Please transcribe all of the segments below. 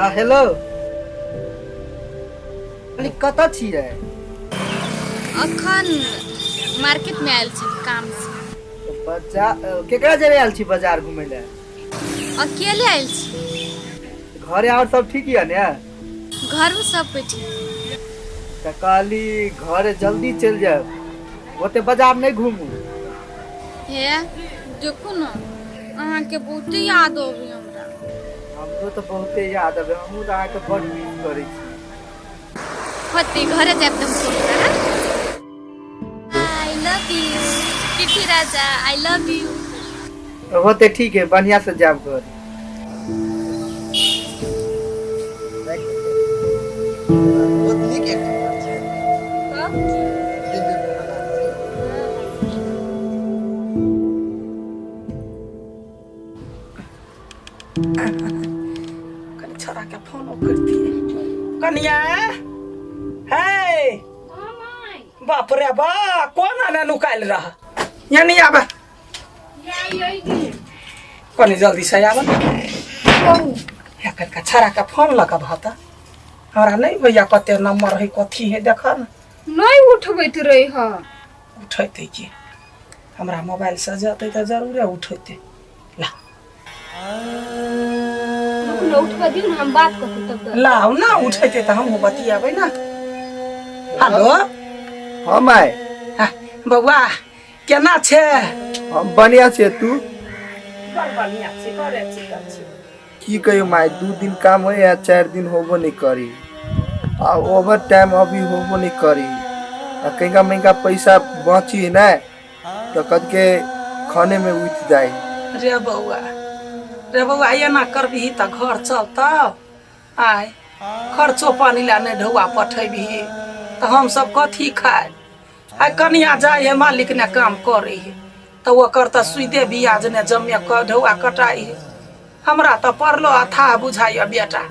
हाँ हेलो, कतऽ छियै? अखन मार्केट में आयल छी काम से। बजा केकरा जरे आयल छी बाजार घुमै लए? अकेले आयल छी। घरे और सब ठीक यऽ ने? घर में सब कोई ठीक। तऽ कहली घरे जल्दी चलि जायब, ओते बाजार नहि घूमू। हे देखू ने, अहाँके बहुते याद अबै हमरा। हमरो तऽ बहुते याद अबै, हमहूँ तऽ अहाँके बड मिस करै छी। होते घरे जायब तऽ हम फोन करब। I love you Tithi Raja, I love you. होते ठीक है, बढ़िया से जायब घर। बहुत नीक एक्टिंग करै छै। तब की? दिव्य प्रधान जी। कनि छोरा के फोनो करतियै। कनिया हे, बाप रे बा, कोन आने नुकायल रह? यानी आबे कनि जल्दी से आब। एकर का छोरा के फोन लगब त हमरा नहीं भैया, कते नंबर है कथी है देख न। नहीं उठबैत रही ह। उठेतै की, हमरा मोबाइल से जतै तऽ जरूरे उठेतै। ला। रुकू ने, उठबऽ दियौ ने, हम बात कऽ के तब दऽ। लाउ ना, उठेतै तऽ हमहूँ बतियाबै ना। हेलो। हाँ माय। हाँ, बौआ केना छै? हम बढ़िया छियै, तू? बड़ बढ़िया छै, करे चिकन छै। की कहियो माय, 2 दिन काम होय आ 4 दिन होबो नहीं करी, आ ओवर टाइम अभी होबो नहीं करी, आ कहीं महंगा पैसा बची ना तो कद के खाने में उठ जाए। रे बौआ, रे बौआ, एना करबिही तऽ घर चलतौ? आय खर्चो पानी ला नहि ढौआ पठेबही तऽ हमसब कथी खाय? आइ कनिया जाइ है मालिक ने काम करै है तऽ ओकर तऽ सुइदे बियाज ने जमे कऽ ढौआ कटाइ है। हमरा तऽ पड़लो अथाह बुझाइए बेटा,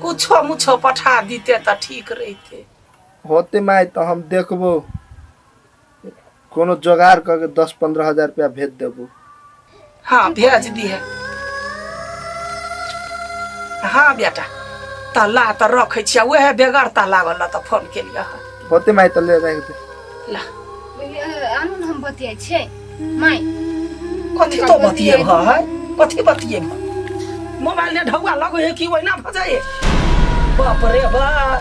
कुछो मुछो पठा दिते तऽ ठीक रहिते। होते माय, तऽ हम देखबो कोनो जोगाड़ कऽ के 10-15 हजार रुपया भेज देबो। हाँ भेज दिहे। हाँ बेटा, तऽ ला तऽ रखै छियै, उएह बेगरता लागल तऽ फोन केलियै हँ। होते माय, तऽ ले राखि दे। ला। आनू ने, हम बतियाइ छियै माय। कथी तो बतियेब है? कथी बतियेब? मोबाइल ने ढौआ लगै है कि ओहिना भऽ जाए? बाप रे बाप,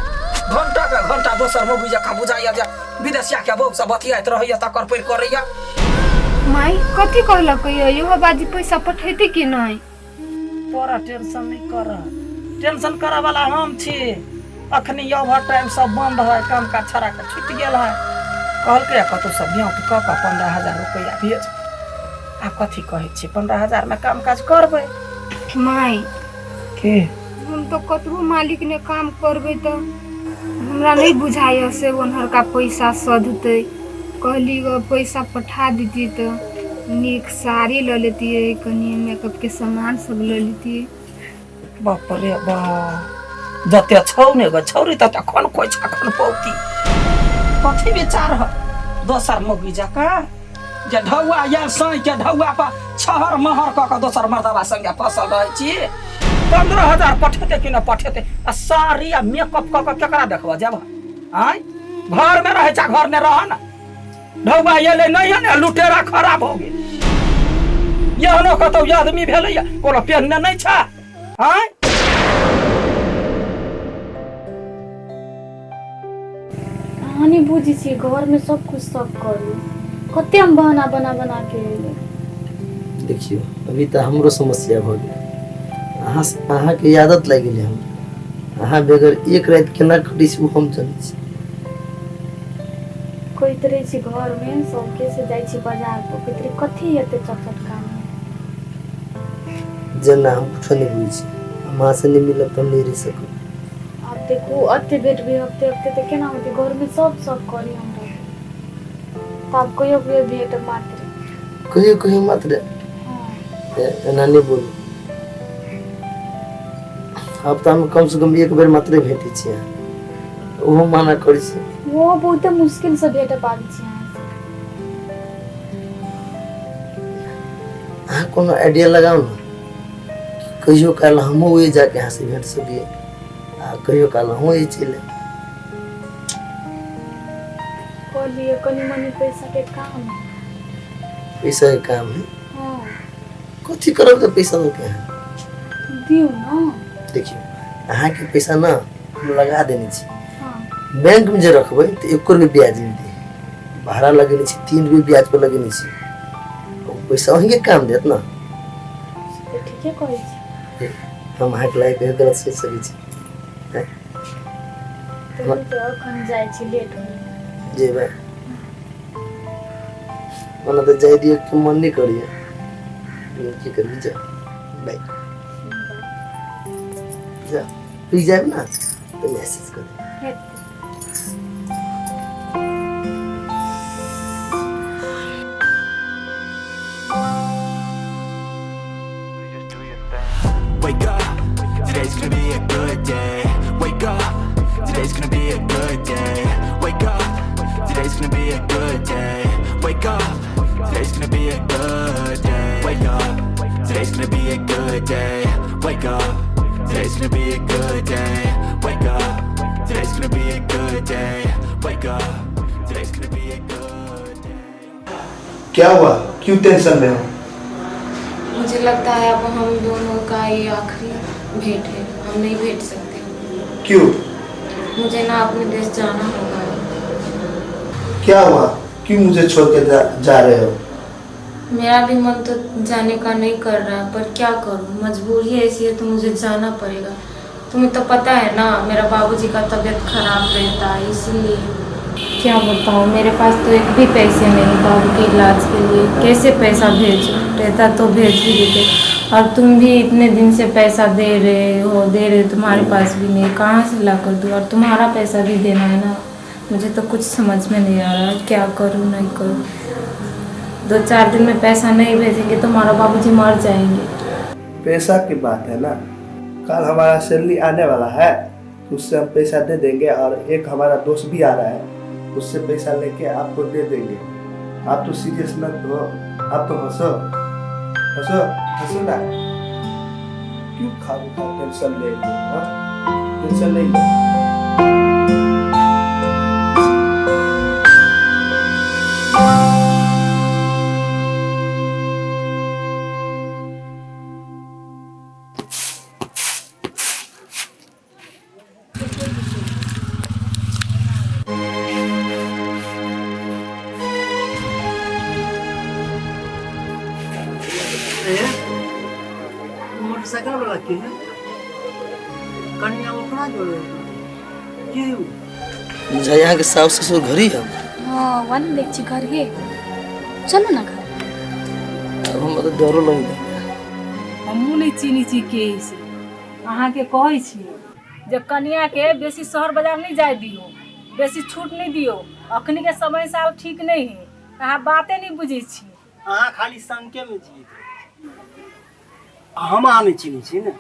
घंटा के घंटा दोसर मौगी जकाँ बुझाइया जे विदेशिया के बहू सब बतियाइत रहैया, तकर पैर करैया। माय कथी कहलक यो बाजी, पैसा पठेतै कि नहीं? तोरा टेंशन नहीं कर, टेंशन करे वाला हम छी। अखनी ओवर टाइम सब बंद है, काम काज छड़ा के छूट गेल है। कहलकै कतौ सब ब्याह कऽ कऽ 15,000 रुपया भेज। आब कथी कहै छी, 15,000 में काम काज करबै? माय। के? हम तो कतबो मालिक ने काम करबै तऽ हमरा नहीं बुझाइए से ओनहरका पैसा सधतै। कहली गो पैसा पठा दीती तऽ नीक साड़ी लऽ लेतियै, कनि मेकअप के सामान सब लऽ लेतियै। बाप रे बाप, जते छौ ने गो छौरी तते खन कोइ छखन पौती। कथी विचार है दोसर मौगी जकाँ जे ढौआ या साँइ के ढौआ पर छहर महर कऽ कऽ दोसर मर्दबा संगे फसल रहै छी? 15,000 पठेतै कि नहि पठेतै? आ साड़ी आ मेकअप कऽ कऽ केकरा देखबऽ जेब? आँय, घर में रहै छा, घर में रह न। ढौआ एलै नहि है ने, लुटेरा खड़ा भऽ गेल। एहनो कतौ आदमी भेलैया कोनो पेहने नहि छा? आँय। अहाँ नहि बुझै छियै, घरमे सब कुछ सब करू, कते हम बहाना बना बना के एलियै। देखियौ, अभी तऽ हमरो समस्या भऽ गेल। अहाँ अहाँके आदत लागि गेलै हम अहाँ बगैर एक राति केना कटै छी ओ हम जनै छी। कहैत रहै छी घरमे सबके से जाइ छी बाजार पर, कहैत रहै कथी एते चटचट काम है। जेना हम कुछो नहि बुझै छी, हम अहाँसँ नहि मिलब तऽ हम नहि रहि सकब। आब देखू, एते भेटबै हफ्ते हफ्ते तऽ केना होतै? घरमे सब सब करी हमरा तऽ आब कहियो कहियो भेट मात्र। कहियो कहियो मात्र? हँ। एना नहि बोलू। हफ्तामे कम से कम एक बेर मात्रे भेटै छी अहाँ, ओहो मना करै छी। वो बहुते मुश्किल से भेट पाबै छी अहाँसँ। अहाँ कोनो आइडिया लगाउ ने, कहियो काल हमहूँ ओहि जाके अहाँसँ भेट सकिए। आ कहियो काल अहूँ एहि चलि आयब। कहलिए कनी मनी पैसा के काम है। पैसा के काम है? हाँ। कथी करब तऽ पैसा दऽ के अहाँ? दियौ ना। देखियौ, अहाँके पैसा ना हम लगा देने छी। हाँ। बैंक में जे रखबै तऽ एको रुपये ब्याज नहि दे। भाड़ा लगेने छी, 3 रुपये ब्याज पर लगेने छी। ओ पैसा अहीँके काम देत ना। से तऽ ठीके कहै छी। हम अहाँके लागि कहियो गलत सोचि सकै छी? आँय? तऽ अखन जाइ छी, लेट हो। जेबै ओना तऽ जाय दियौ के मन नहि करैया, लेकिन की करबी। जा, बाय। जा, फ्री जायब ना तऽ मैसेज कर देब। Wake up, today's gonna be a good day. Wake up, today's gonna be a good day. Wake up, today's gonna be a good day. Wake up, today's gonna be a good day. Wake up, today's gonna be a good day. Wake up, today's gonna be a good day. Wake up, today's gonna be a good day. Wake up, today's gonna be a good day. क्या हुआ? क्यों tension में हो? मुझे लगता है अब हम दोनों का ये आखिरी भेंट है, हम नहीं भेंट सकते। क्यों? मुझे ना अपने देश जाना होगा। क्या हुआ? क्यों मुझे छोड़ के जा रहे हो? मेरा भी मन तो जाने का नहीं कर रहा है, पर क्या करूं, मजबूरी ऐसी है तो मुझे जाना पड़ेगा। तुम्हें तो पता है ना, मेरा बाबूजी का तबीयत खराब रहता है, इसीलिए। क्या बताऊं, मेरे पास तो एक भी पैसे नहीं बाबू के इलाज के लिए। कैसे पैसा भेजूं? रहता तो भेज भी देते। और तुम भी इतने दिन से पैसा दे रहे हो, दे रहे हो, तुम्हारे पास भी नहीं, कहाँ से ला कर दूँ? और तुम्हारा पैसा भी देना है ना मुझे। तो कुछ समझ में नहीं आ रहा, क्या करूँ नहीं करूँ। 2-4 दिन में पैसा नहीं भेजेंगे तो हमारा बाबूजी मर जाएंगे। पैसा की बात है ना, कल हमारा सैलरी आने वाला है, उससे हम पैसा दे देंगे। और एक हमारा दोस्त भी आ रहा है, उससे पैसा लेके आपको दे देंगे। आप तो सीरियस मत हो, आप तो हंसो हंसो हंसो ना। क्यों खा खा टेंशन ले लो? हाँ, टेंशन नहीं लो। मोटरसाइकिल वाला के है? कन्या ओकरा जोड़े के बुझाइ अहाँके साउस ससुर घरी है। हाँ, वन देख छी घर हे, चलू ना घर। अब हमरा तऽ डरो लगै। हमहूँ नहि चिन्है छी के से। अहाँके कहै छी जे कनियाके बेसी शहर बाजार नहि जाय दियौ, बेसी छूट नहि दियौ। अखनी के समय साल ठीक नहि है, अहाँ बाते नहि बुझै छी। अहाँ खाली शंके में जियैत रहै छी। हम अहाँ नहि चिन्है छी ने,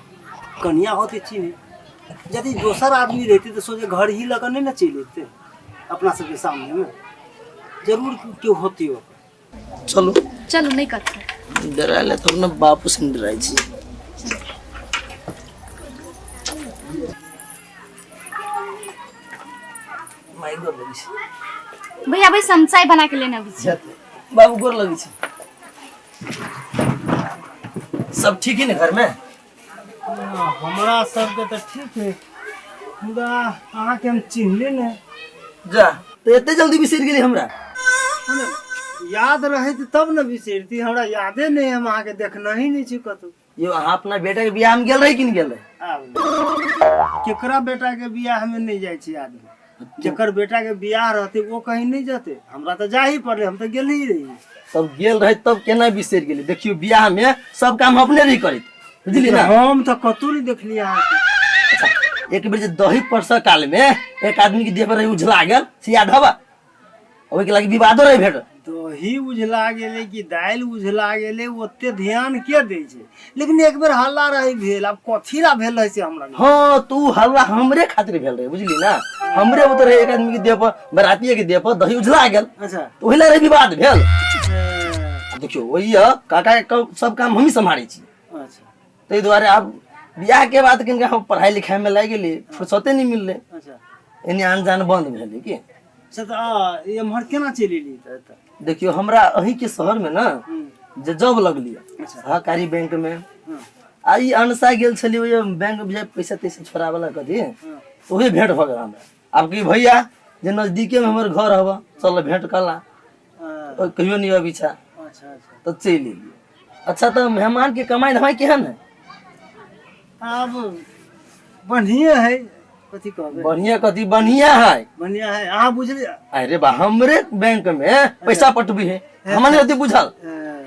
कनिया होते चिन्है। यदि दोसर आदमी रहितै तऽ सोझे घर ही लऽ कऽ नहि ने चलि अबितै अपना सबके सामनेमे। जरूर केओ होतै ओकर। चलू। चलू, नहि कथी। डराय लए तऽ अपना बापू से नहि डराइ छी। माय, गोर लगै छी। भैया, बैस, हम चाय बना के लेने अबै छी। बाबू, गोर लगै छी। सब ठीक है ने घर में? हमरा सबके तऽ ठीक है, मुदा अहाँके हम चिन्हले ने। जा, तऽ एते जल्दी बिसरि गेली हमरा? मने याद रहैत तब ने बिसरती। हमरा यादे नहि, हम अहाँके देखने ही नहि छी कतहु। यो, अहाँ अपना बेटा के बियाह में गेल रही कि नहीं गेल रही? आब केकरा बेटा के बियाह में नहि जाइ छै आदमी? जेकर बेटा के बियाह रहते ओ कहीं नहि जेतै। हमरा तऽ जाही पड़लै, हम तऽ गेल ही रही। तब गेल रही तब केना बिसरि गेली? देखियौ, बियाह में सब काम अपने रही करैत, बुझली ना? हम तऽ कतहु नहि देखलियै अहाँके। अच्छा, एक बेर जे दही परसऽ काल में एक आदमी के देह पर रही उझला गेल, से याद हवा? ओहिके लागि विवादो रही भेट। दही उझला गेलै कि दालि उझला गेलै, ओते ध्यान के दै छै? लेकिन एक बेर हल्ला रही भेल, आब कथी ला भेल रहै से हमरा नहि। हाँ, तू हल्ला हमरे खातिर भेल रहे, बुझली ना? हमरे उतर रहे एक आदमी के देह पर, बरातिये के देह पर दही उझला गेल। तो ओहि ला रहे विवाद भेल। देखियौ, वही है काका के सब काम हमही सम्हारै छी। ताहि दुआरे आब बियाह के बाद किनका हम पढ़ाई लिखाई में लागि गेली, फुर्सते नहीं मिलले। अच्छा। एने आन जान बंद भेलै की। से तऽ एम्हर केना चलि एली तऽ एतऽ? देखियौ, हमरा अही के शहर में ना जे जॉब लगली सहकारी बैंक में, आ ई अनसा गेल छली ओहि बैंक में पैसा तैसा छोड़ावला कथी, तऽ ओही भेंट भऽ गेल हमरा। आब की भैया जे नजदीके में हमर घर हवा, चल भेंट कला, कहियो नहीं अभी छा। अच्छा अच्छा। तऽ चलि एलियै। अच्छा, तऽ मेहमान के कमाई धमाई केहन है? आब बढ़िए है, कथी कहबै। बढ़िया कथी बढ़िया है? बढ़िया है, अहाँ बुझलियै। अरे बा, हमरे बैंक में पैसा पटबी है, हमरा नहीं होती बुझल।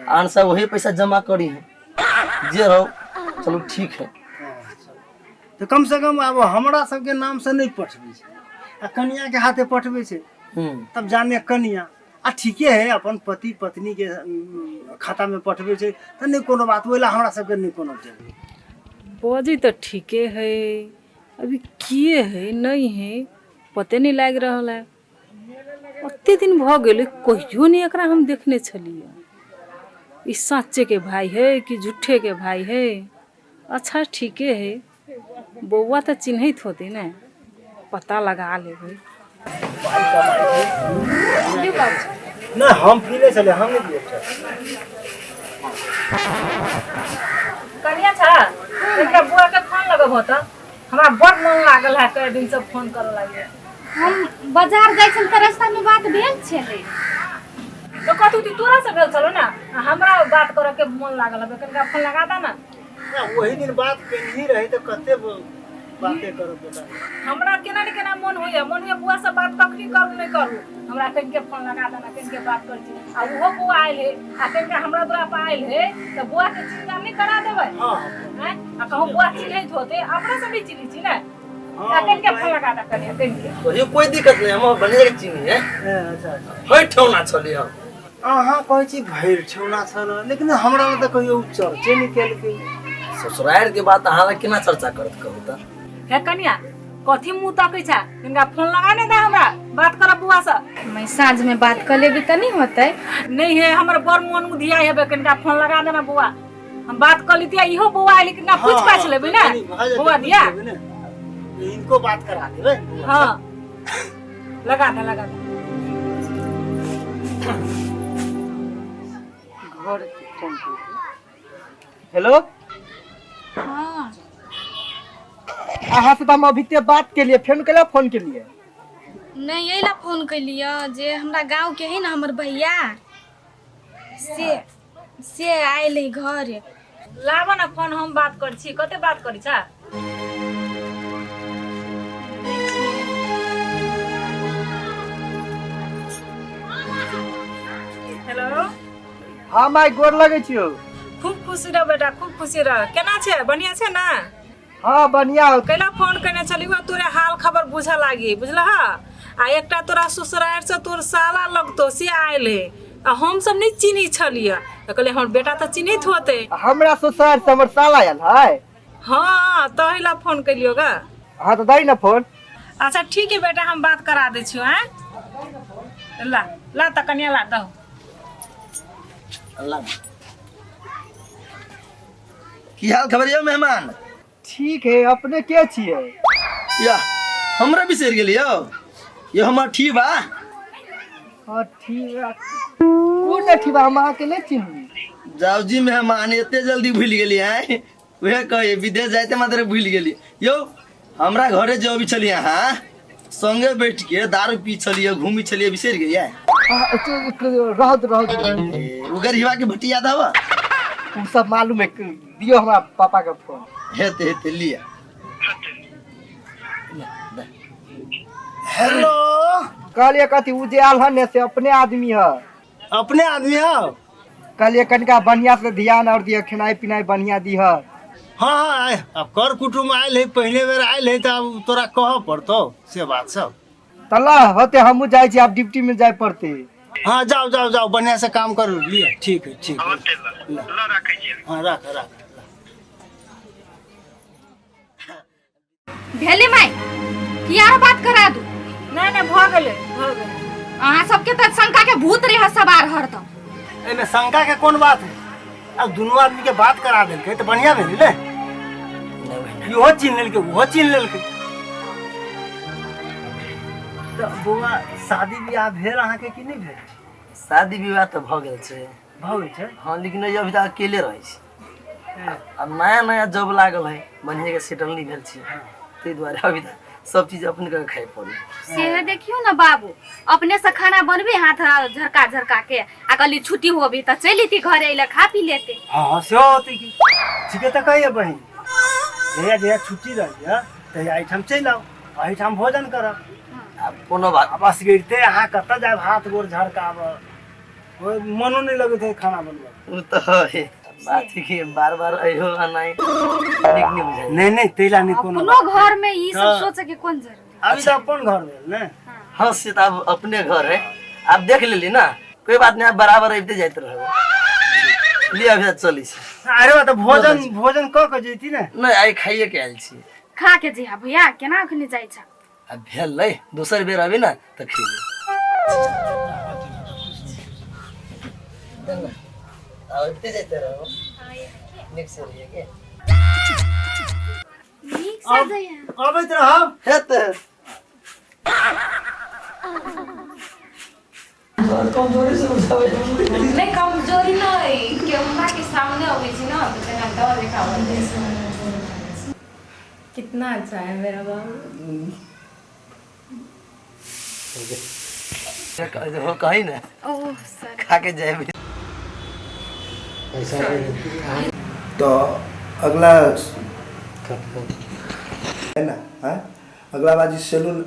आन सब वही पैसा जमा करी है जे रहो। चलो ठीक है। तऽ कम से कम आब हमरा सबके नाम से नहि पठबै छै आ कनिया के हाथे पठबै छै। तब जाने कनिया आ ठीके है, अपन पति पत्नी के खाता में पठबै छै तऽ नहि कोनो बात, ओहि लए हमरा सबके नहि कोनो टेंशन। बजै तऽ ठीके है, अभी किए है नहीं है पते नहीं लागि रहल है। ओते दिन भऽ गेलै, कहियो नहि एकरा हम देखने छलियै। ई सच्चे के भाई है कि झूठे के भाई है? अच्छा ठीके है, बौआ तऽ चिन्हैत होतै ने, पता लगा लेबै। नहि, हम पीले छलियै, हम नहि पियै छलियै। कनिया छा, एकरा बुआ के फोन लगबहो तऽ हमरा बड़ मन लागल है, कए दिन से फोन करऽ लागे। हम बाजार जाइ छल तऽ रास्ता में बात भेल छलै। तऽ कथू ती तोरा से भेल छलो ने, आ हमरा बात करऽ के मन लागल है, कनिका फोन लगा दे ना। वही दिन बात केनही रही तऽ कते बाते करब बेटा। हमरा केना ने केना मन होइया, मन होइया बुआ से बात कखनी करू नहि करू, हमरा कनिके फोन लगा देना, कनिके बात करै छी। आ ओहो बुआ आयल है आ कनिका हमरा दुरा पर आयल है तऽ बुआ के चिन्ता नहि करा देबै? हाँ। आँय? आ कहूँ बुआ चिन्हैत होते, अपने से नहि चिन्है छी ने। हाँ। आ कनिके फोन लगा दे कनिया, कनिके। कहियो कोई दिक्कत नहीं, हम बढ़िया के चीनी है। अच्छा अच्छा। है ठौना छली हम। अहाँ कहै छी भरि ठेहुना छल, लेकिन हमरा लग तऽ कहियो उ चर्चे नहि केलकै। ससुराल के बात अहाँ लग केना चर्चा करत, कहू तऽ? हे कनिया, कथी मुँह तकै छै? कनिका फोन लगा नहि दे, हमरा बात करब बुआ से। मैं साँझ में बात कर लेबी तऽ नहीं होतै? नहीं है, हमर बड़ मन उधिया हेबे, कनिका फोन लगा देना बुआ, हम बात कर लीतिया। इहो बौआ आयल कि ना, पूछ पाछ लेबै ने। कनी भऽ जेतै, बौआ पूछि दिया लेबै ने। इनको बात करा देबै बौआ से। हाँ, लगा दे, लगा दे। घर के फोन केलकै। हेलो। हाँ। अहाँ से तऽ हम अभी ते बात केलिए, फेन केला फोन केलिए? नहीं, एहि ला फोन कैलियै जे हमरा गाँव के है ने हमर भैया से आयल है घर। लाबऽ ने फोन, हम बात करै छी। कते बात करै छा? हेलो। हाँ माय, गोर लगै छियौ। खूब खुशी रह बेटा, खूब खुशी रह। केना छै, बढ़िया छै ने? हाँ, बढ़िया हो। कैला फोन केने छलियौ? तोरे हाल खबर बुझऽ लागी, बुझलह? आ एकटा तोरा ससुरारि से तोर साला लगतो से आयल है, आ हम सब नहि चिन्है छलियै, तऽ कहलियै हमर बेटा तऽ चिन्हैत होतै। हमरा ससुराल से हमर साला आयल है? हाँ, तहि ला फोन केलियौ गा। हाँ, तऽ दही ने फोन। अच्छा ठीक है बेटा, हम बात करा दै छियौ। आँय, ला ला तऽ कनिया, ला दहो। अल्लाह, की हाल खबर यौ मेहमान? ठीक है, अपने के छियै? या, हमरा बिसरि गेलियै यौ? यो हमर ठीक बा। हाँ ठीक बा। कोन ठीक बा? हम अहाँके नहि चिन्हली। जाउ जी मेहमान, एते जल्दी भूलि गेलियै? आँय, उहे कहिए विदेश जाइते मात्र भूलि गेलियै। यौ, हमरा घरे जे अबै छलियै, अहाँ संगे बैठ के दारू पी छलियै, घूमी छलियै, बिसरि गेलियै? रहत रहत। ओ गरीबा के भट्टी याद हवा? उ सब मालूम है। दियो हमरा पापा के फोन। हेते हेते, लिया। हेलो। कहलिए कथी, उ जे आयल हन ने से अपने आदमी है। अपने आदमी हो? कहलिए कनिका बढ़िया से ध्यान और दिह, खेनाइ पिनाइ बढ़िया दिह। हाँ हाँ, आय अब कर कुटुम्ब आयल है, पहले बेर आयल है तऽ अब तोरा कहऽ पड़तौ से बात सब। तऽ ल होते, हमहूँ जाइ छी, आब ड्यूटी में जाय पड़ते। हाँ, जाओ जाओ जाओ, बढ़िया से काम करू लिअ। ठीक है, ठीक है, हाँ, राख राख। भेलै माय कि आरो बात करा दू? नहि नहि, भऽ गेलै, भऽ गेलै। अहाँ सबके तऽ शंका के भूत रहे सवार हरदम। एहिमे शंका के कोन बात है? अब दुनू आदमी के बात करा देलकै तऽ बढ़िया भेलै ने। नहि ओहिना। इहो चिन्ह लेलकै, ओहो चिन्ह लेलकै। तऽ बौआ, शादी बियाह भेल अहाँके कि नहि भेल? शादी विवाह तऽ भऽ गेल छै। भऽ गेल छै? हँ, लेकिन अभी तक अकेले रहै छी। आब नया नया जॉब लागल है, बढ़िआँ के सेटल नहि भेल छी, ताहि दुआरे अभी तक सब चीज अपने के खाइ पड़े। से देखियो ना बाबू, अपने से खाना बनबे हाथ झरका झरका के, आ कहली छुट्टी होबी तऽ चलि अयती घरे, अइला खा पी लेते। हँ, सेहो होतै की। ठीके तऽ कहिए बहिन, जहिया जहिया छुट्टी रहैए तहिया एहिठाम चलि आउ, एहिठाम भोजन करब। आब कोनो बात। आब असगिरते अहाँ कतऽ जायब हाथ गोर झरकाबऽ? ओहि मनो नहि लगैत है खाना बनबऽ। ओ तऽ है बात है कि बार बार अइहो अनाइ नीक नहि बुझाइ। नहि नहि, ताहि ला नहि कोनो। अपनो घर में ई सब हाँ। सोचे के कोन जरूरी? अभी तऽ अपन घर भेल ने। हाँ, से तऽ आब अपने घर है, आब देख लेली ना, कोई बात नहीं, आब बराबर अबिते जाइत रहब। लिअ, अभी चलै छी। अरे बा, तऽ भोजन भोजन कऽ के जैती ने। नहि, आइ खाइए के आयल छी। खा के जइहा भैया, केना अखनी जाइ छ? आ भेलै, दोसर बेर अबी ने तऽ खेबै। अबिते जाइते रहब, नीक से रहिए के। नीक से जइहा। अबैत रहब। हेतै। कमजोरी से बुझाबै। नहीं, कमजोरी नहीं, कैमरा के सामने अबै छी ना तऽ तेना डर देखावल जाइ छै। कितना अच्छा है मेरा बाबू। हो कही ने। Oh sir. खा के जाए। तो अगला है ना, हाँ, अगला बाजी सैलून।